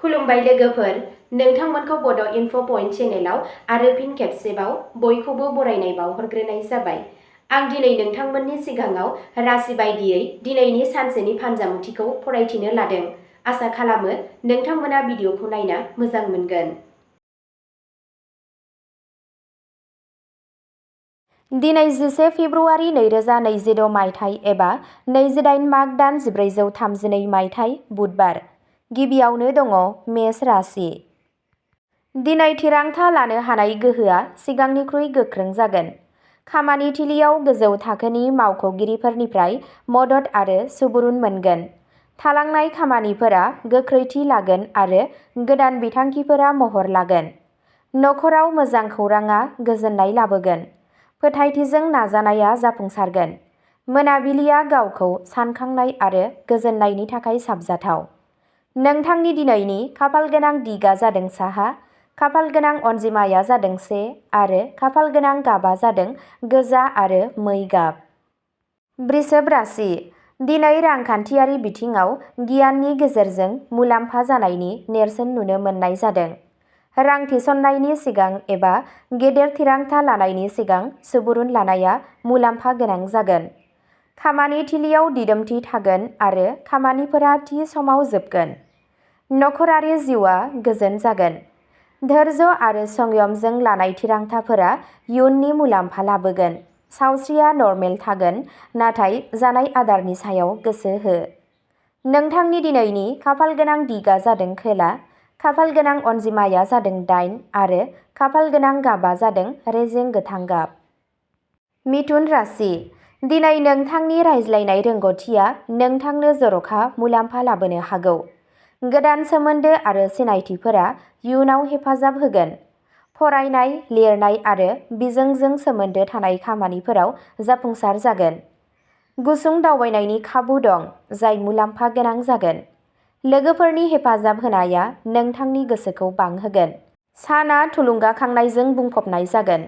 खुलुमबाय लोगोफोर, नोंथांमोनखौ बड' इनफ' पइन्ट चेनेलाव आरो फिन खेबसेबाव बयखौबो बरायनाय बावहरग्रोनाय जाबाय। आं दिनै नोंथांमोननि सिगाङाव राशि बायदियै दिनैनि सानसेनि फानजामुथिखौ फरायथिनो लादों। आसा खालामो नोंथांमोना भिडिअखौ नायना मोजां मोनगोन। दिनै 11 फेब्रुआरि 2022 मायथाइ एबा 28 माग दान 1432 मायथाइ बुधबार। गिबियावनो दङ मेष राशि। दिनै थिरांथा लानो हानाय गोहोआ सिगांनिख्रुइ गोख्रों जागोन। खामानि थिलियाव गोजौ थाखोनि मावख'गिरिफोरनिफ्राय मदद आरो सुबुरुन मोनगोन। थालांनाय खामानिफोरा गोख्रैथि लागोन आरो गोदान बिथांखिफोरा महर लागोन। नखराव मोजां खौरांआ गोजोननाय लाबोगोन। फोथायथिजों नाजानाया जाफुंसारगोन। मोनाबिलिया गावखौ सानखांनाय आरो गोजोननायनि थाखाय साबजाथाव। नोंथांनि दिनैनि खाफालगोनां दिगआ जादों साहा, खाफालगोनां अनजिमाया जादों 1 आरो खाफालगोनां गाबआ जादों गोजा आरो मै गाब। वृषभ राशि। दिनै रांखान्थियारि बिथिङाव गियाननि गेजेरजों मुलाम्फा जानायनि नेरसोन नुनो मोननाय जादों। रां थिसननायनि सिगां एबा गेदेर थिरांथा लानायनि सिगां सुबुरुन लानाया मुलाम्फा गोनां जागोन। खामानि थिलियाव दिदोमथि थागोन आरो खामानिफोरा थि समाव जोबगोन। नखरारि जिउआ गोजोन जागोन। धैर्य आरो संयमजों लानाय थिरांथाफोरा इयुननि मुलाम्फा लाबोगोन। सावस्रिया नर्मेल थागोन, नाथाय जानाय आदारनि सायाव गोसो हो। नोंथांनि दिनैनि खाफालगोनां दिगआ जादों खोला, खाफालगोनां अनजिमाया जादों 8 आरो खाफालगोनां गाबआ जादों रेजें गोथां गाब। मिथुन राशि। दिनै नोंथांनि रायज्लायनाय रोंग'थिया नोंथांनो जर'खा मुलाम्फा लाबोनो हागौ। गोदान सोमोन्दो आरो सिनायथिफोरा इयुनाव हेफाजाब होगोन। फरायनाय, लिरनाय आरो बिजोंजों सोमोन्दो थानाय खामानिफोराव जाफुंसार जागोन। गुसुं दावबायनायनि खाबु दं, जाय मुलाम्फा गोनां जागोन। लोगोफोरनि हेफाजाब होनाया नोंथांनि गोसोखौ बांहोगोन। साना थुलुंगाखांनायजों बुंफबनाय जागोन।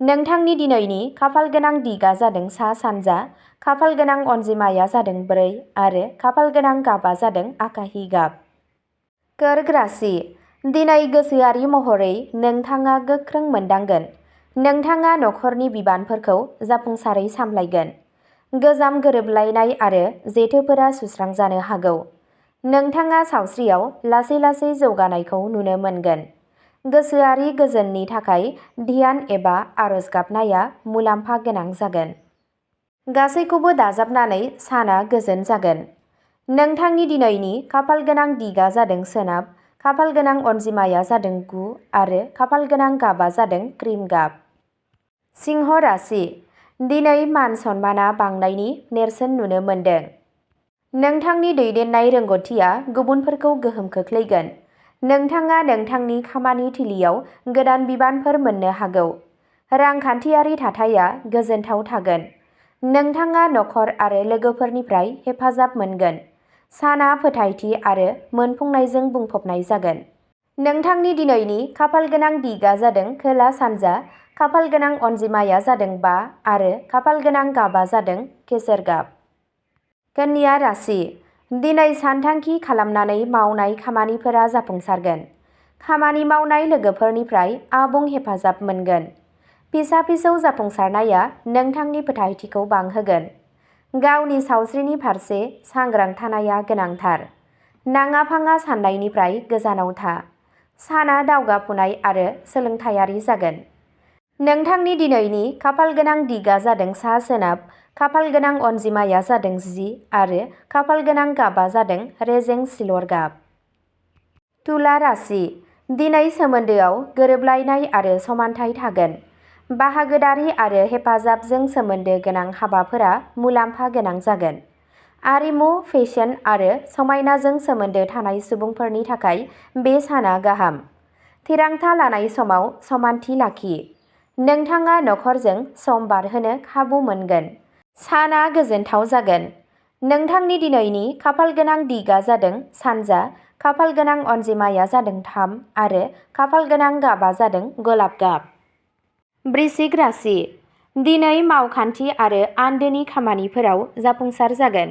नोंथांनि दिनैनि खाफालगोनां दिगआ जादों सा-सानजा, खाफालगोनां अनजिमाया जादों 4 आरो खाफालगोनां गाबआ जादों आकाहि गाब। कर्क राशि। दिनै गोसोआरि महरै नोंथाङा गोख्रों मोनदांगोन। नोंथाङा नखरनि बिबानफोरखौ जाफुंसारै सामलायगोन। गोजाम गोरोबलायनाय आरो जेथोफोरा सुस्रांजानो हागौ। नोंथाङा सावस्रियाव लासै-लासै जौगानायखौ नुनो मोनगोन। गोसोआरि गोजोननि थाखाय ध्यान एबा आरज गाबनाया मुलाम्फा गोनां जागोन। गासैखौबो दाजाबनानै साना गोजोन जागोन। नोंथांनि दिनैनि खाफालगोनां दिगआ जादों सोनाब, खाफालगोनां अनजिमाया जादों 9 आरो खाफालगोनां गाबआ जादों क्रिम गाब। सिंह राशि। दिनै मान-सन्माना बांनायनि नेरसोन नुनो मोनदों। नोंथांनि दैदेननाय रोंग'थिया गुबुनफोरखौ गोहोम खोख्लैगोन। नोंथाङा नोंथांनि खामानि थिलियाव गोदान बिबानफोर मोननो हागौ। रांखान्थियारि थाथाया गोजोनथाव थागोन। नोंथाङा नखर आरो लोगोफोरनिफ्राय हेफाजाब मोनगोन। साना फोथायथि आरो मोनफुंनायजों बुंफबनाय जागोन। नोंथांनि दिनैनि खाफालगोनां दिगआ जादों खोला-सानजा, खाफालगोनां अनजिमाया जादों 5 आरो खाफालगोनां गाबआ जादों केसर गाब। कन्या राशि। दिनै सानथांखि खालामनानै मावनाय खामानिफोरा जाफुंसारगोन। खामानि मावनाय लोगोफोरनिफ्राय आबुं हेफाजाब मोनगोन। फिसा-फिसौ जाफुंसारनाया नोंथांनि फोथायथिखौ बांहोगोन। गावनि सावस्रिनि फारसे सांग्रां थानाया गोनांथार। नाङा-फाङा साननायनिफ्राय गोजानाव था। साना दावगाफुनाय आरो सोलोंथायारि जागोन। नोंथांनि दिनैनि खाफालगोनां दिगआ जादों सा-सोनाब, खाफालगोनां अनजिमाया जादों 10 आरो खाफालगोनां गाबआ जादों रेजें सिलभार गाब। तुला राशि। दिनै सोमोन्दोआव गोरोबलायनाय आरो समानथाय थागोन। बाहागोदारि आरो हेफाजाबजों सोमोन्दो गोनां हाबाफोरा मुलाम्फा गोनां जागोन। आरिमु, फेशन आरो समायनाजों सोमोन्दो थानाय सुबुंफोरनि थाखाय बे साना गाहाम। थिरांथा लानाय समाव समानथि लाखि। नोंथाङा नखरजों सम बारहोनो खाबु मोनगोन। साना गोजोनथाव जागोन। नोंथांनि दिनैनि खाफालगोनां दिगआ जादों सानजा, खाफालगोनां अनजिमाया जादों 3 आरो खाफालगोनां गाबआ जादों गलाब गाब। वृश्चिक राशि। दिनै मावखान्थि आरो आन्दोनि खामानिफोराव जाफुंसार जागोन।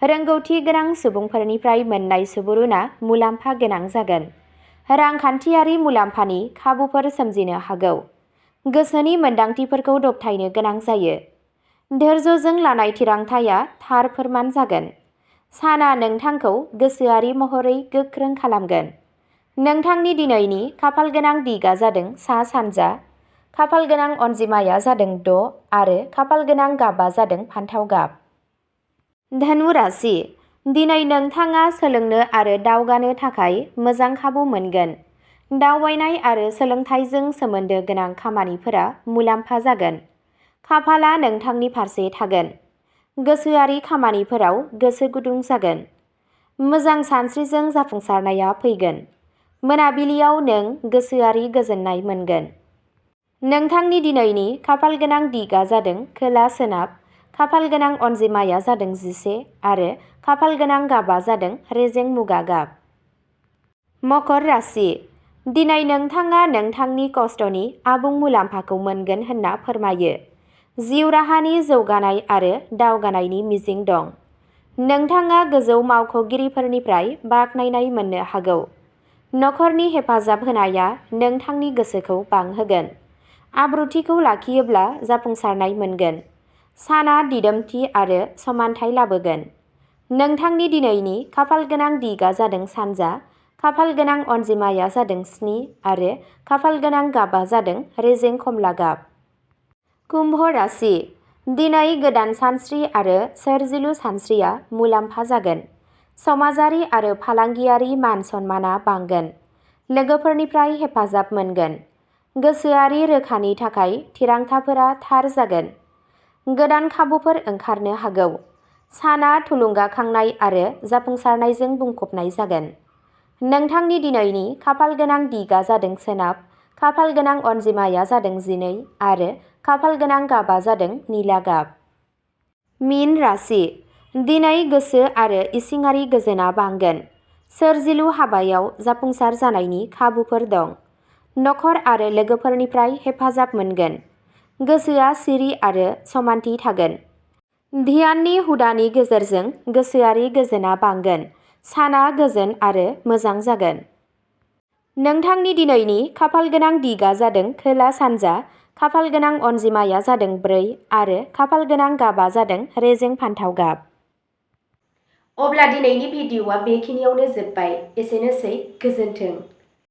रोंगौथि गोनां सुबुंफोरनिफ्राय मोननाय सुबुरुनआ मुलाम्फा गोनां जागोन। रांखान्थियारि मुलाम्फानि खाबुफोर सोमजिनो हागौ। गोसोनि मोन्दांथिफोरखौ दबथायनो गोनां जायो। धैर्यजों लानाय थिरांथाया थार फोरमान जागोन। साना नोंथांखौ गोसोआरि महरै गोख्रों खालामगोन। नोंथांनि दिनैनि खाफालगोनां दिगआ जादों सा-सानजा। खाफालगोनां अनजिमाया जादों 6 आरो खाफालगोनां गाबआ जादों फान्थाव गाब। धनु राशि। दिनै नोंथाङा सोलोंनो आरो दावगानो थाखाय मोजां खाबु मोनगोन। दावबायनाय आरो सोलोंथाइजों सोमोन्दो गोनां खामानिफोरा मुलाम्फा जागोन। खाफालआ नोंथांनि फारसे थागोन। गोसोआरि खामानिफोराव गोसो गुदुं जागोन। मोजां सानस्रिजों जाफुंसारनाया फैगोन। मोनाबिलियाव नों गोसोआरि गोजोननाय मोनगोन। नोंथांनि दिनैनि खाफालगोनां दिगआ जादों खोला-सोनाब। खाफालगोनां अनजिमाया जादों 11 आरो खाफालगोनां गाबआ जादों रेजें मुगा गाब। मकर राशि। दिनै नोंथाङा नोंथांनि खस्थ'नि आबुं मुलाम्फाखौ मोनगोन होनना फोरमायो। जिउ राहानि जौगानाय आरो दावगानायनि मिजिं दं। नोंथाङा गोजौ मावख'गिरिफोरनिफ्राय बाख्नायनाय मोननो हागौ। नखरनि हेफाजाब होनाया नोंथांनि गोसोखौ बांहोगोन। आब्रुथिखौ लाखियोब्ला जाफुंसारनाय मोनगोन। साना दिदोमथि आरो समानथाय लाबोगोन। नोंथांनि दिनैनि खाफालगोनां दिगआ जादों सानजा। खाफालगोनां अनजिमाया जादों 7 आरो खाफालगोनां गाबआ जादों रेजें खमला गाब। कुम्भ राशि। दिनै गोदान सानस्रि आरो सोरजिलु सानस्रिया मुलाम्फा जागोन। समाजारि आरो फालांगियारि मान-सन्माना बांगोन। लोगोफोरनिफ्राय हेफाजाब मोनगोन। गोसोआरि रोखानि थाखाय थिरांथाफोरा थार जागोन। गोदान खाबुफोर ओंखारनो हागौ। साना थुलुंगाखांनाय आरो जाफुंसारनायजों बुंफबनाय जागोन। नोंथांनि दिनैनि खाफालगोनां दिगआ जादों सोनाब। खाफालगोनां अनजिमाया जादों 12 आरो खाफालगोनां गाबआ जादों निला गाब। मीन राशि। दिनै गोसो आरो इसिङारि गोजोनआ बांगोन। सोरजिलु हाबायाव जाफुंसार जानायनि खाबुफोर दं। नखर आरो लोगोफोरनिफ्राय हेफाजाब मोनगोन। गोसोआ सिरि आरो समानथि थागोन। ध्याननि हुदानि गेजेरजों गोसोआरि गोजोनआ बांगोन। साना गोजोन आरो मोजां जागोन। नोंथांनि दिनैनि खाफालगोनां दिगआ जादों खोला-सानजा। खाफालगोनां अनजिमाया जादों 4 आरो खाफालगोनां गाबआ जादों रेजें फान्थाव गाब। अब्ला दिनैनि भिडिअ'आ बेखिनियावनो जोब्बाय। एसेनोसै, गोजोन्थों।